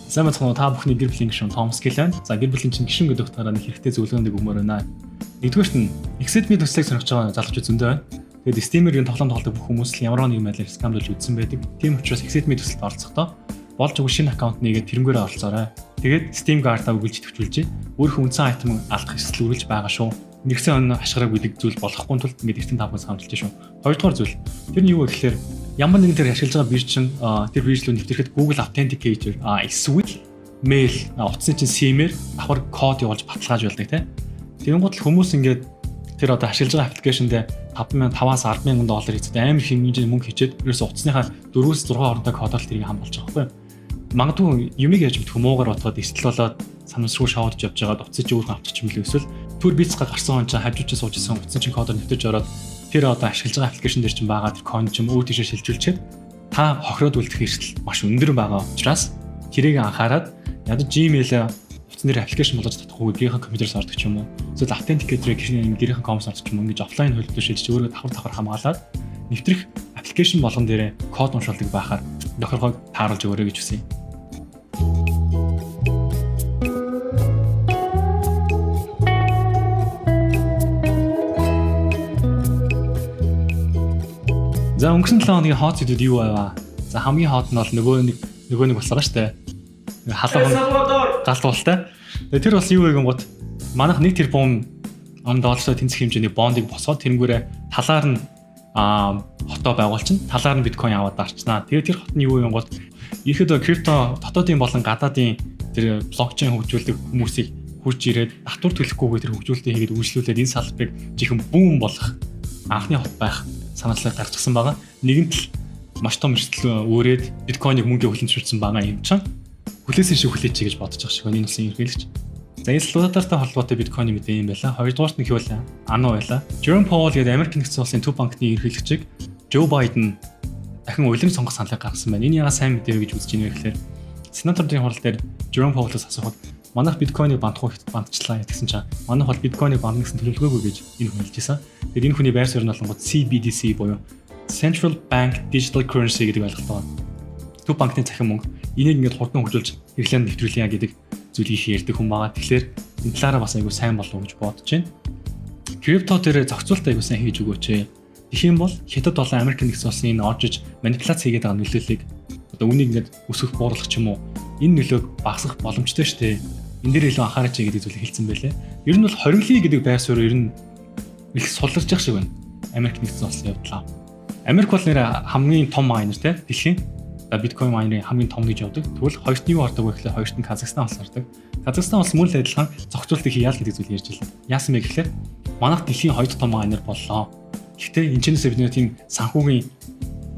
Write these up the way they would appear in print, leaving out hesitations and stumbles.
Сайн байцгаана уу, та бүхний гэр бүлийн гишүүн Томс Гил байна. За, гэр бүлийн чинь гишүүн гэдэг утгаараа нэг хэрэгтэй зөвлөгөөнд өгмөр байна. Нэгдүгээрт нь Exit Me төслийг сонирхож байгаа залуучууд зөндөө байна. Тэгээд Steam-ээр энэ тоглоом тоглодог бүх хүмүүс л ямар нэгэн байдлаар scam-дуулж үзсэн байдаг. Тийм учраас Exit Me төсөлд оролцохдоо болж өгөх шинэ аккаунт нээгээд тэрнгээрээ оролцоорой. Тэгээд Steam Guard-аа өгүүлж идэвхжүүлж өөрийнхөө үндсэн item алдах эрсдэл үргэлж байгаа шүү. Нэгсэн он ашгараг гэдэг зүйл болохгүй тулд ингээд эртэн та бүхэн санамжилж шүү. Хоёрдугаар зүйл, тэр нь юу вэ гэхээр ямар нэгэн тэр ашиглаж байгаа бирж чинь тэр бирж рүү нэвтрэхэд Google Authenticator эсвэл mail, утасны чинь SIM-ээр давхар код явуулж баталгааж байдаг, тийм. Тэгэнгүүт л хүмүүс ингээд тэр одоо ашиглаж байгаа application дээр 5000-аас 10,000 доллар хийцээд амар хэмжээний мөнгө хийчээд ерөөсө утасныхаа 4-6 хоорондоо кодоор л тэрийг хамгаалж байгаа байхгүй юу. Магадгүй юмыг яаж мэдэх, муугар бодоход эрсдэл болоод санамсаргүй шоудж явж байгаад утсыг чи өөрөө авчих юм лээ, эсвэл төр бицга гарсан он чинь хажуу чинь сууж исэн утсан чинь кодоор нэвтэрч ороод тэр одоо ашиглаж байгаа application дээр чинь байгаа тэр coin чинь өөр тийшээ шилжүүлчихэд та хохироод үлдэх эрсдэл маш өндөр байгаа учраас тэрийг анхаарад ядаж Gmail-а утсан дээр application болгож татахгүй, гэрийнхээ компьютерээс ордог ч юм уу, эсвэл authenticator-ыг гэрийнхээ компьютерээс ордог ч юм уу, ингэж офлайн хөлбөлөөр шилжиж өөрөө давхар давхар хамгаалаад нэвтрэх application болгон дээр код уншуулдаг байхаар тохиргоог тааруулж өгөөрэй гэж хүсье. За, өнгөрсөн 7 хоногийн hot зүйлүүд юу байваа? За, хамгийн hot нь бол нөгөө нэг болсон шүү дээ. Халуун галт уултай. Тэгээ тэр бас юу вэ гингууд манайх 1 тэрбум ам доллартай тэнцэх хэмжээний бондыг босгоод тэрнгүүрээ талаар нь хотоо байгуулчин, талаар нь биткойн аваад дарчнаа. Тэгээ тэр хот нь юу вэ гингууд ерхэд крипто дотоодын болон гадаадын тэр блокчейн хөгжүүлдэг хүмүүсийг хурж ирээд татвар төлөхгүйгээр тэр хөгжүүлэлтээ хийгээд үйлчлүүлээд энэ салбарыг жихэн бүүн болох анхны хот байх санаачлал гарчихсан байгаа. Нэгэнт л маш том эрсдэл үүрээд биткойныг мөнгө хүлэн зөвшөөрсөн байгаа юм чинь хүлээсэн шиг хүлээч гэж бодож байгаа шиг байна. Энэ улсын ерөнхийлөгч. За, энэ Салвадортой холбоотой биткойны мэдээ юм байла. Хоёрдугаарт нь гэвэл Ану байла. Jerome Powell гэдэг Америк нэгдсэн улсын төв банкны ерөнхийлөгчийг Joe Biden дахин улиран сонгох саналыг гаргасан байна. Энэ яагаад сайн мэдээ вэ гэж үзэж байна вэ гэхээр сенаторын хурал дээр Jerome Powell-аас асуухад манайх биткойныг бандах уу, бандчлаа гэсэн чинь манайх бол биткойныг бандна гэсэн төлөвлөгөөгүй гэж энэ хүн хэлж байсан. Тэгээд энэ хүний байр суурь нь болонгууд CBDC буюу Central Bank Digital Currency гэдэг ойлголт байна. Төв банкны цахим мөнгө. Энийг ингээд хурдан хөгжүүлж хэрэглээнд нэвтрүүлье гэдэг зүйлийг их ярьдаг хүн байгаа. Тэгэхээр энэ талаараа бас айгүй сайн болов уу гэж бодож байна. Крипто дээр зохицуулт айгүй сайн хийж өгөөч. Тэгэх юм бол Хятад болон Америк нэгдсэн улсын энэ орж иж манипуляц хийгээд байгаа нөлөөллийг, одоо үнийг ингээд өсгөх, бууруулах ч юм уу, энэ нөлөөг багасгах боломжтой шүү дээ. Энэ дээр илүү анхаарч гэдэг зүйлийг хэлсэн байлээ. Ер нь бол хориглоё гэдэг байр суурь ер нь их суларч явах шиг байна. Америк нэгдсэн улсын явдлаа. Америк бол нэр хамгийн том miner те дэлхийн. За, биткойн miner-ын хамгийн том гэж явдаг. Тэгвэл хоёрт нь юу ордог вэ гэхээр хоёрт нь Казахстан улс ордог. Казахстан улс мөн л адилхан зохицуултыг хийяа л гэдэг зүйл ярьж байлаа. Яасан бэ гэхээр манайх дэлхийн хоёр дахь том miner боллоо. Гэхдээ энэ чэнэсээ бид нэр тийм санхүүгийн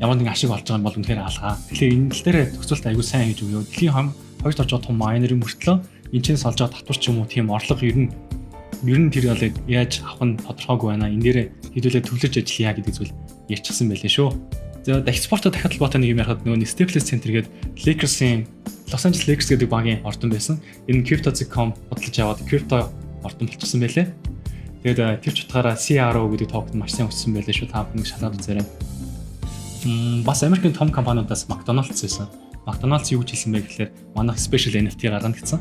ямар нэгэн ашиг олж байгаа юм бол үнэхээр алгаа. Тэгэхээр энэ тал дээр зохицуулт аягүй сайн хийж өгөө. Дэлхийн хоёрт орж байгаа том miner-ын мөртлөө энэ чэнэс олж байгаа татвар ч юм уу, тийм орлого ер нь тэр бол яаж авах нь тодорхойгүй байна. Энэ дээрээ хэдүүлээ төвлөрч ажиллая гэдэг зүйл ярьчихсан байлээ шүү. За, экспортод дахиад холбоотой нэг юм ярихад нөгөө Staples Center гэдэг Lakers-ийн, Los Angeles Lakers гэдэг багийн ордон байсан. Энэ Crypto.com бодлож аваад крипто ордон болчихсон байлээ. Тэгээд тэр ч утгаараа CRO гэдэг токен маш сайн өссөн байлээ шүү. Та бүхэн шалгаад үзээрэй. Бас Америкийн том компаниудаас McDonald's байсан. McDonald's юу гэж хэлсэн бэ гэхээр манайх special NFT гаргана гэсэн.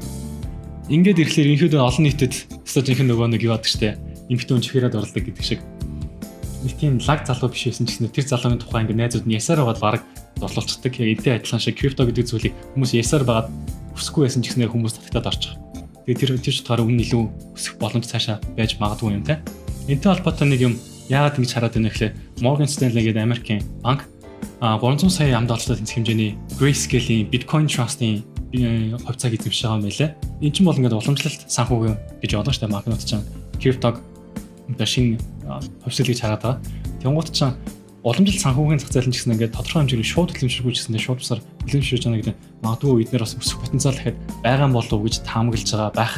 Ингээд ирэхлээр ерөнхийдөө олон нийтэд өстой жинхэнэ нөгөө нэг юу адаг штэ. Эмхтэн хүн чихээрээ дурлдаг гэдэг шиг. Нэг тийм лаг залуу биш байсан ч гэсэн тэр залууны тухай ингээд найзууд нь ясаар байгаад бараг дурлуулцдаг. Яг эдээ адилхан шиг крипто гэдэг зүйлийг хүмүүс ясаар байгаад хүсэхгүй байсан ч гэсэн хүмүүс татагтаад орчих. Тэгээ тэр ч утгаараа үн илүү өсөх боломж цаашаа байж магадгүй юм те. Энтэй холбоотой нэг юм яагаад ингэж хараад байна вэ гэхээр Morgan Stanley гэдэг Америкийн банк 300 сая ам доллартай тэнцэх хэмжээний Grayscale-ийн Bitcoin Trust-ын хувьцааг эзэмшиж байгаа юм байлээ. Энэ чинь бол ингээд уламжлалт санхүүгийн гэж бодсон шүү дээ. Банкнууд чинь криптог одоо шинэ хувьсгал гэж хараад байгаа. Тэнгуут чинь уламжлалт санхүүгийн зах зээл нь ч гэсэн ингээд тодорхой хэмжээний шууд хүлэмжшгүй ч гэсэн шууд бусаар хүлэмжшүүлж байгаа гэдэг магадгүй эднэр бас өсөх потенциал дахиад байгаа юм болов уу гэж таамаглаж байгаа байх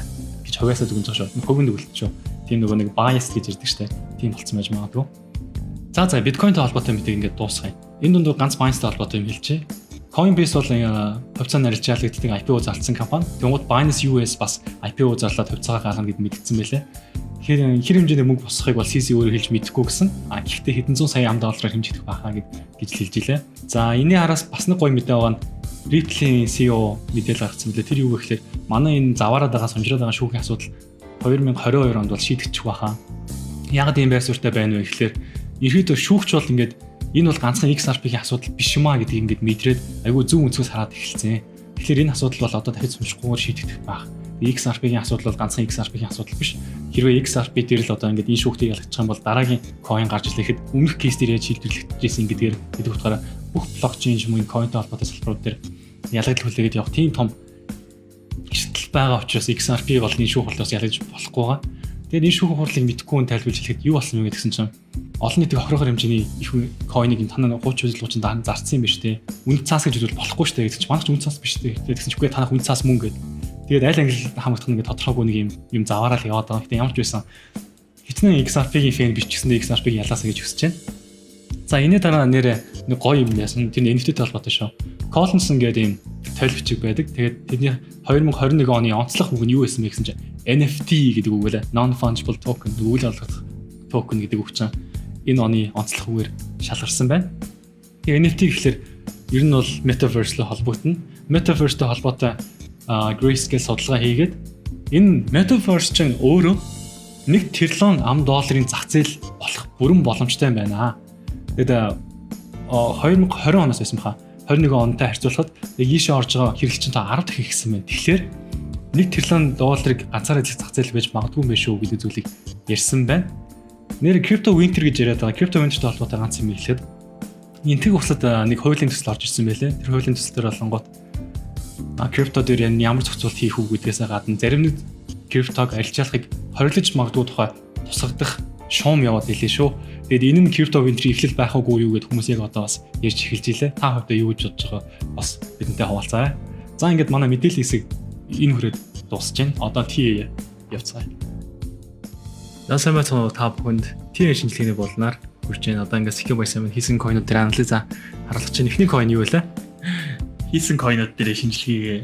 гэж хувьяасаа дүгнж байгаа шүү. Хувийн дүгэлт шүү. Тийм нөгөө нэг bias гэж ярьдаг шүү дээ. Тийм болцсон байж магадгүй. За, биткойнтой холбоотой мэдээг ингээд дуусгая. Энэ дунд ганц Binance-тай холбоотой юм хэлчихье. Coinbase бол хувьцаа нарийвчлагддаг IPO зарласан компани. Тэнгууд Binance US бас IPO зарлаад хувьцаагаа гаргана гэд мэдгдсэн байлээ. Тэгэхээр хэр хэмжээний мөнгө босгохыг бол CZ өөрөө хэлж мэдэхгүй гэсэн. А гэхдээ хэдэн зуун сая ам доллараар хэмжигдэх байхаа гэж хэлж илээ. За, энэний араас бас нэг гоё мэдээ байгаа нь Ripple-ийн CEO мэдээлэл гаргасан мөлий. Тэр юу гэхээр манай энэ заваараад байгаа, сунжраад байгаа шүүхийн асуудал 2022 онд бол шийдэгдчих байхаа. Яг ийм байр суурьтай байна вэ гэхээр ерөөдөө шүүгч бол ингээд энэ бол ганцхан XRP-ийн асуудал биш юм а гэдгийг ингээд мэдрээд айгүй зөв өнцгөөс хараад эхэлсэн. Тэгэхээр энэ асуудал бол одоо дахиж сунжихгүйгээр шийдэгдэх байх. XRP-ийн асуудал бол ганцхан XRP-ийн асуудал биш. Хэрвээ XRP дээр л одоо ингээд энэ шүүхтийг ялгачих юм бол дараагийн coin гарч ирэхэд өмнөх case дээр яаж шийдвэрлэгдэж байсан гэдгээр, гэдэг утгаараа бүх блокчейн ч юм уу, coin-тэй холбоотой салбарууд дээр ялгагдал хүлээгээд явах тийм том эрсдэл байгаа учраас XRP бол энэ шүүх хурлаас ялгаж болохгүй байгаа. Тэгээд энэ шүүх хурлыг мэдэхгүй хүн тайлбарлаж хэлэхэд юу болсон юм гэсэн чинь олон нийтийн хохирохоор хэмжээний их coin-ыг танаа хууч хөдөлгөөч чинь зарцсан юм биш үү? Үнэт цаас гэж үзвэл болохгүй шүү дээ гэдэг чинь манайх ч үнэт цаас биш үү? Тэгсэн чинь үгүй, танах үнэт цаас мөн гэдэг. Тэгээд аль англи хамгаалах нь ингээд тодорхойгүй нэг юм заваараа л яваад байгаа. Гэтэ ямар ч байсан хичнээн XRP-ийн fan биш ч гэсэн XRP-г ялаасаа гэж хүсэж байна. За, энэний дараа нэрээ нэг гоё юм яасан. Тэр NFT-тэй холбоотой шүү. Collinson гэдэг ийм тойл бичиг байдаг. Тэгээд тэдний 2021 оны онцлог үг нь юу байсан бэ гэсэн чинь NFT гэдэг үг лээ. Non fungible token, үйл олгох токен гэдэг үг чинь энэ оны онцлог үгээр шалгарсан байна. Тэгээ NFT гэхлээр ер нь бол Metaverse-тэй холбогдно. Metaverse-тэй холбоотой Grayscale судалгаа хийгээд энэ Metaverse чинь өөрөө 1 триллион ам долларын зах зээл болох бүрэн боломжтой юм байна. Тэгээд 2020 оноос байсан баха. 21 онтой харьцуулахад яг ийшээ орж байгаа хэрэглэгчийн тоо 10 дахин ихсэн байна. Тэгэхээр 1 триллион долларыг ганцаараа эзлэх зах зээл байж магадгүй юм байна шүү гэдэг зүйлийг ярьсан байна. Нэр Crypto Winter гэж яриад байгаа. Crypto Winter-тэй холбоотой ганц юм хэлэхэд Энэтхэг улсад нэг хуулийн төсөл орж ирсэн байлээ. Тэр хуулийн төсөл дээр болонгууд крипто дээр ямар зохицуулт хийх үү гэдгээсээ гадна зарим нэг криптог арилжаалахыг хориглож магадгүй тухай тусгадах шуум яваад илээ шүү. Тэгээд энэ нь crypto winter эхлэл байх уугүй юу гэдээ хүмүүс яг одоо бас ярьж эхэлж илээ. Та хувьдаа юу гэж бодож байгаа бас бидэнтэй хаваалцаа. За, ингээд манай мэдээллийн хэсэг энэ хүрээд дуусж байна. Одоо TA явцгаая. За, сайн байцгаана уу, та бүхэнд TA шинжилгээний болноор хүрч байна. Одоо ингээд Secure By 7 хийсэн coin-ууд дээр анализ харуулах чинь эхний coin юу вэ? Хийсэн coin-ууд дээр шинжилгээгээ.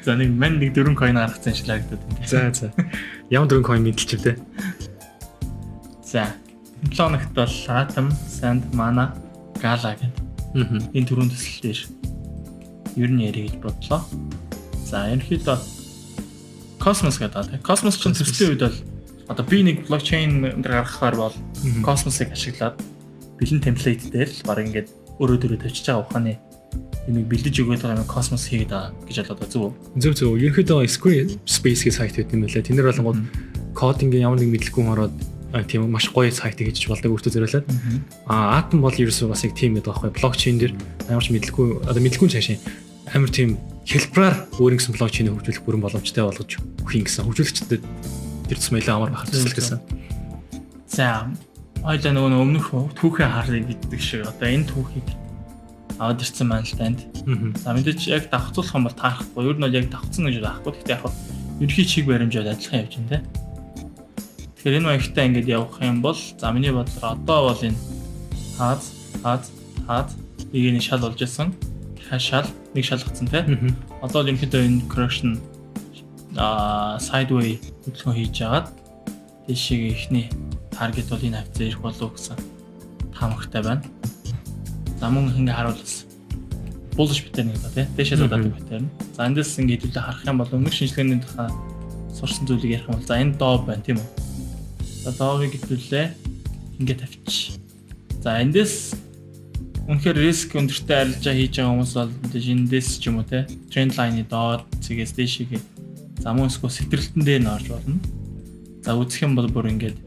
За, нэг мань нэг дөрвөн coin гаргацсан шиг харагдаад байна. За. Ямар дөрвөн coin мэдэлч вэ? За. 7 хоногт бол Atom, Sand, Mana, Gala гэдэг. Энэ түрүүн төсөл дээр ер нь ярих гэж бодлоо. За, ерөнхийдөө Cosmos гэдэг. Cosmos ч төслийн үед бол одоо би нэг блокчейн дээр гаргахаар бол Cosmos-ыг ашиглаад бэлэн template дээр л баг ингээд өөрөө дөрөв тавьчихж байгаа ухааны юмыг бэлдэж өгöd байгаа юм Cosmos хийгээд байгаа гэж бол одоо зөв үү? Зөв. Ерөнхийдөө Squarespace гэх сайт байт юм байлаа. Тэн дээр болонгууд coding-ийн ямар нэг мэдлэггүй ороод тийм маш гоё сайт хийж болдог өөртөө зориулаад. Atom бол ерөөсөө бас яг тийм гэдэг байхгүй, блокчейн дээр ямар ч мэдлэггүй, одоо мэдлэггүй цаашаа амар тийм хэлбэрээр өөрийн гэсэн блокчейнийг хөгжүүлэх бүрэн боломжтой болгож өгөх юм гэсэн, хөгжүүлэгчдэд тэр тусмаа илүү амар байх төсөл гэсэн. За, хоёлаа нөгөө өмнөх түүхээ харъя гэдэг шиг одоо энэ түүхийг аваад ирсэн маань л танд. За, мэдээж яг давхцуулах юм бол таарахгүй. Ер нь бол яг давхцсан гэж байхгүй. Гэхдээ яг ерөнхий чиг баримжаад адилхан явж байна те. Тэгэхээр энэ маягтай ингээд явах юм бол, за, миний бодлоор одоо бол энэ хааз хааз хааз нэг шал болж исэн. Дахиад шал нэг шалгацсан те. Одоо л ерөнхийдөө энэ correction sideway хөдөлгөөн хийж агаад тийшээ ихний target бол энэ хавцаа ирэх болов гэсэн таамагтай байна. За, мөн ингээ харуул бас bullish pattern гэдэг тий. Дээшээ зодаадаг pattern. За, эндээс ингээ хэдүүлээ харах юм бол өмнөх шинжилгээний тухай сурсан зүйлийг ярих юм бол, за, энэ доо байна, тийм үү? За, доовыг хэдүүлээ ингээ тавьчих. За, эндээс үнэхээр risk өндөртэй арилжаа хийж байгаа хүмүүс бол мэдээж эндээс ч юм уу те trend line-ы доор цэгээс дээшээгээ, за, мөн эсвэл сэтрэлтэн дээр нь орж болно. За, үзэх юм бол бүр ингээд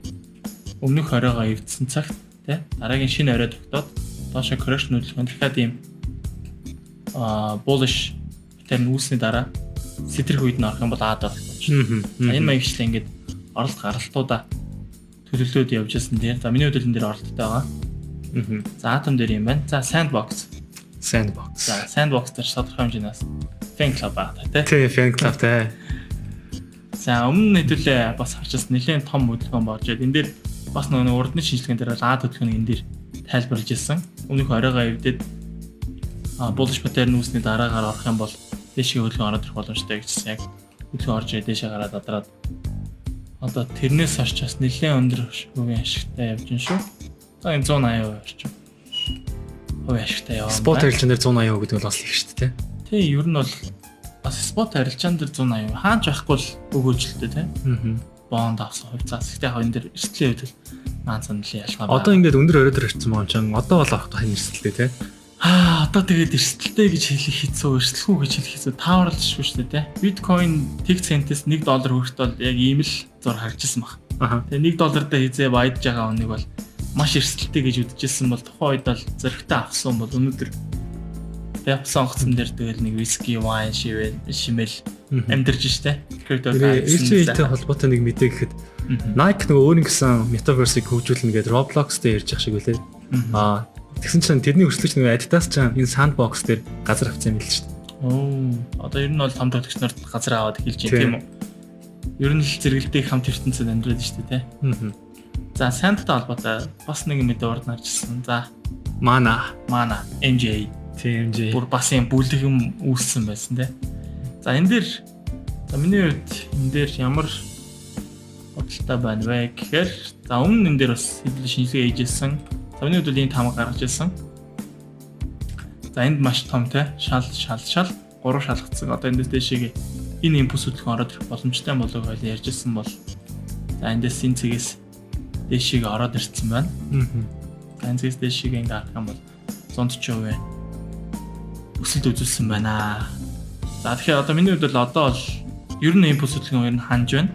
өмнөх оройгоо эвдсэн цагт те дараагийн шинэ орой тогтоод доошо correction хөдөлгөөн дахиад ийм bullish pattern үүсний дараа сэтрэх үед нь орох юм бол аад орох болж байна. За, энэ маягчлаа ингээд оролт гаралтуудаа төлөвлөөд явж байсан тийм. За, миний хувьд энэ дээр оролттой байгаа. За, Atom дээр юм байна. За, Sandbox. Sandbox. За, Sandbox дээр тодорхой хэмжээнээс fan club байгаа тий. Тий, fan club тий. За, өмнө хэдүүлээ бас харчихсан, нэлээд том хөдөлгөөн болж энэ дээр бас нөгөө урдны шинжилгээнд дээр А хөдөлгөөнийг энэ дээр тайлбарлаж ирсэн. Өмнөх оройгоо эвдээд bullish pattern үүсний дараагаар орох юм бол дээшээ хөдөлгөөн ороод ирэх боломжтой гэжсэн. Яг хөдөлгөөн орж ирээ, дээшээ гараад адраад одоо тэрнээс хойш бас нэлээд өндөр хувийн ашигтай явж гин шүү. За, энэ 180% орчим. хувь ашигтай яваа. Spot арилжаан дээр 180% гэдэг бол бас их шүү дээ. Тий, ер нь бол бас spot арилжаан дээр 180%. Хаач байхгүй л өгөөжлөлтэй тий. Бонд авсан хувьцаас. Гэхдээ яг энэ дээр эрсдлийн хувьд маан саналын ялгаа байна. Одоо ингээд өндөр орой дээр ирсэн байгаа юм чинь одоо бол авах тань эрсдэлтэй тий. Аа, одоо тэгээд эрсдэлтэй гэж хэлэх хэцүү, эрсдэлгүй гэж хэлэх хэцүү. Тааварлашгүй шүү дээ тий. Биткойн тэг центээс 1 доллар хүрэхэд бол яг ийм л зур харагдчихсан баг. Тэгээ 1 доллар дээр хизээ баядж байгаа хүнийг бол маш эрсдэлтэй гэж үзчихсэн бол тухайн үед бол зөрөгтэй авсан бол өнөөдөр тэг авсан онгоцон дээр тэгэл нэг виски, вайн шивэл шимэл амьдарч штэ. Крипто тэй холбоотой нэг мэдээ гэхэд Nike нөгөө өөр нэгсэн metaverse-ыг хөгжүүлнэ гэдээ Roblox дээр ярьж байгаа шиг үлээ. Аа, тэгсэн чинь тэрний өрсөлдөгч нөгөө Adidas ч энэ sandbox дээр газар авсан юм л шүү дээ. Оо, одоо ер нь бол том тоглогч нарт газар аваад эхэлж байна тийм үү? Ер нь л зэрэгэлдэх хамт ертөнцид амьдраад шүү дээ, тий. За, Sand-тай холбоотой бас нэг мэдээ урд нарж ирсэн. За, Mana, Mana MJ. TMJ. Бүр бас юм бүлэгэн үүссэн байсан тий. За, энэ дээр за миний хувьд энэ дээр ямар бодолтой байна вэ гэхээр за өмнө энэ дээр бас хэдэн шинжилгээ хийжсэн. За, миний хувьд бол ийм таамаг гаргаж ирсэн. За, энд маш том те шал шал шал гурав шалгацсан. Одоо эндээс дэшегээ энэ импульс хөдөлгөөн ороод ирэх боломжтой болов уу гэж ярьжсэн бол за эндээс энэ цэгээс дэшегээ ороод ирсэн байна. За, энэ цэгээс дэшегээ ингээ харах юм бол 140% өсөлт үзүүлсэн байна. За, тэгэхээр одоо миний хувьд бол одоо бол ер нь импульс хөдөлгөөн ер нь ханж байна.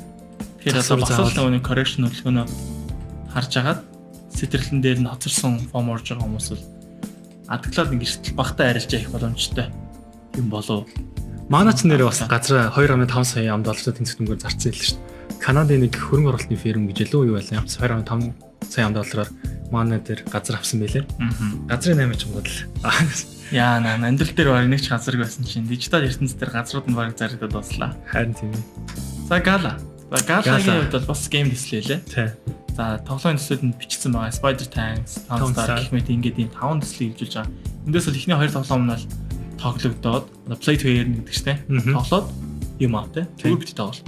Тэгэхээр одоо бас л нөгөө correction хөдөлгөөнөө харж агаад сэтэрлэн дээр нь хоцорсон FOMO орж байгаа хүмүүс бол адаглаад нэг эрсдэл багтаа арилжаа их боломжтой юм болов. Манай ч нэр бас газар 2.5 сая ам доллартай тэнцэх дүнгээр зарцсан л шүү дээ. Канадын нэг хөрөнгө оруулалтын фирм гэж илүү юу байлаа. Ямц 2.5 сая ам доллараар манай дээр газар авсан байлээ. Газрын 8 ч гол. Яа наа, амьдрал дээр баг нэг ч газарг байсан чинь дижитал ертөнц дээр газрууд нь баг зарагдаад дуслаа. Харин тийм ээ. За, Gala. За, Gala-гийн хувьд бол бас game төслөө лээ. Тий. За, тоглоомын төслүүд нь бичсэн байгаа. Spider Tanks, Town Star гэх мэт ингээд ийм таван төслийг хөгжүүлж байгаа. Эндээс бол эхний хоёр тоглоом нь бол тоглогдоод одоо play to earn гэдэг чинь тоглоод юм аа те. Зүгээр бити тоглол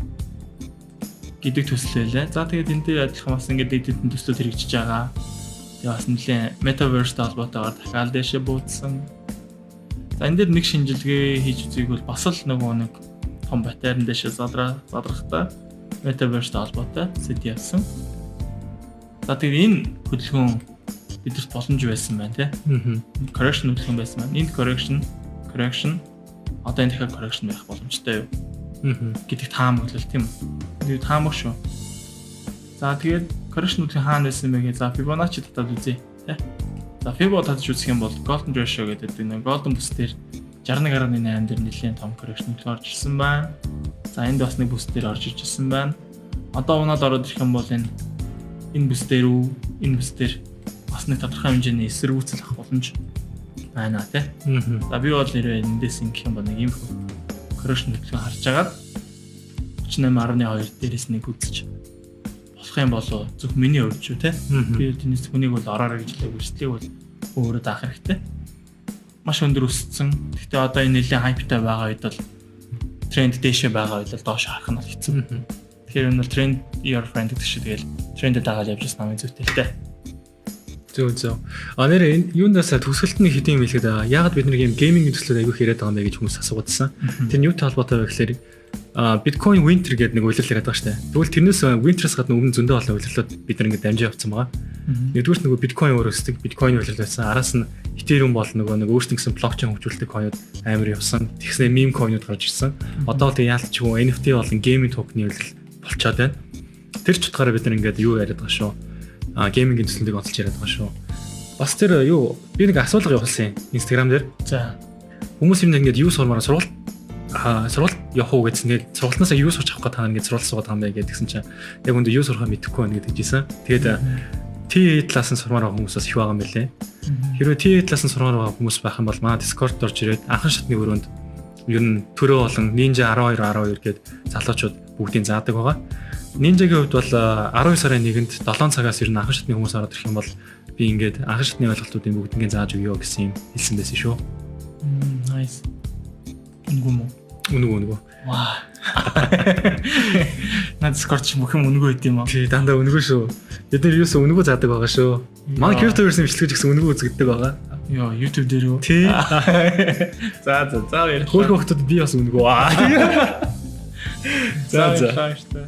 гэдэг төслөө лээ. За, тэгээд энэ дээр адилхан бас ингээд дэд хэдэн төслүүд хэрэгжиж байгаа. Тэгээ бас нэлээд metaverse-тэй холбоотойгоор дахиад дэшээ буудсан. За, энэ дээр нэг шинжилгээ хийж үзье бол бас л нөгөө нэг том pattern дэшээ задраа задрахтай metaverse-тэй холбоотой сэт явсан. За, тэгээд энэ хөдөлгөөн бидэрт боломж байсан байна тий. Correction хөдөлгөөн байсан байна. Энд correction, correction, одоо энэ дахиад correction байх боломжтой юу гэдэг таамаглал тийм үү? Нэг таамаг шүү. За, тэгээд correction хөдөлгөөн хаана байсан бэ гэ. За, Fibonacci татаад үзье тий. За, Fibo татаж үзэх юм бол Golden Ratio гэдэг нэг Golden бүс дээр 61.8 дээр нэлээд том correction хөдөлгөөн орж ирсэн байна. За, энд бас нэг бүс дээр орж ирсэн байна. Одоо унаад ороод ирэх юм бол энэ бүс дээр үү, энэ бүс дээр бас нэг тодорхой хэмжээний эсэргүүцэл авах боломж байна тий. За, би бол нэрээ эндээс ингэх юм бол нэг ийм correction хөдөлгөөн харж агаад 38.2 дээрээс нэг үзэж болох юм болоо, зөв миний хувьд шүү тий. Би тэрнээс хүнийг бол ороорой гэж хэлээгүй, эрсдлийг бол өөрөө даах хэрэгтэй. Маш өндөр өссөн. Гэхдээ одоо энэ нэлийн hype тай байгаа үед бол тренд дээшээ байгаа үед бол доош харах нь бол хэцүү. Тэгэхээр энэ бол trend your friend гэдэг шиг тэгэл трендэд дагаад явж байсан хамгийн зүйтэй л дээ. Зөв. А нэр энэ юунаас төгсгөлт нь хэдийн юм хэлэхэд байгаа. Яагаад бид нэг юм gaming төслүүд аягүй яриад байгаа юм бэ гэж хүмүүс асуугаадсан. Тэр нь юутай холбоотой вэ гэхээр Bitcoin Winter гэдэг нэг улирал яриад байгаа шүү дээ. Тэгвэл тэрнээс Winter-с гадна өмнө зөндөө олон улирлууд бид нар ингээд дамжиж явцсан байгаа. Нэгдүгürt нөгөө Bitcoin өөр өсдөг, Bitcoin улирал байсан. Араас нь Ethereum бол нөгөө нэг өөрсдөн гэсэн блокчейн хөгжүүлдэг coin ууд амар явсан. Тэгснэ meme coin ууд гарч ирсэн. Одоо л тэг яалтчгүй NFT болон gaming token-ы улирал болчоод байна. Тэр ч утгаараа бид нар ингээд юу яриад байгаа шүү. А gaming ийн төслүүдийг онцолж яриад байгаа шүү. Бас тэр юу, би нэг асуулга явуулсан Instagram дээр. За. Хүмүүс юм ингээд юу сурмаар сургалт сургалт явах уу гэсэн. Тэгээд сургалтнаасаа юу сурч авах гэдэг та ингээд сургалт суугаад байгаа юм бэ гэдгсэн чинь яг үндэ юу сурахаа мэдэхгүй байна гэдэг жисэн. Тэгээд TA талаас нь сурмаар байгаа хүмүүс бас их байгаа юм байлээ. Хэрвээ TA талаас нь сурмаар байгаа хүмүүс байх юм бол манай Discord орж ирээд анхан шатны өрөөнд ер нь төрөө болон Ninja 12 12 гээд залуучууд бүгдийг заадаг байгаа. Ninja-гийн хувьд бол 12 сарын 1-нд 7 цагаас ер нь анхан шатны хүмүүс ороод ирэх юм бол би ингээд анхан шатны ойлголтуудын бүгднийг зааж өгье гэсэн юм хэлсэн байсан шүү. Nice. Үнгүй мүү? Үнэгүй, үнэгүй. Ваа. На Discord чи бүх юм үнэгүй байд юм аа. Тий, дандаа үнэгүй шүү. Бид нар юусэн үнэгүй заадаг байгаа шүү. Манай Cryptoverse-ийн бичлэг гэсэн үнэгүй үзэгддэг байгаа. Йоо, YouTube дээр үү? Тий. За за за, баярлалаа. Хөөрхөн хүмүүс, би бас үнэгүй. За За за. баярлалаа.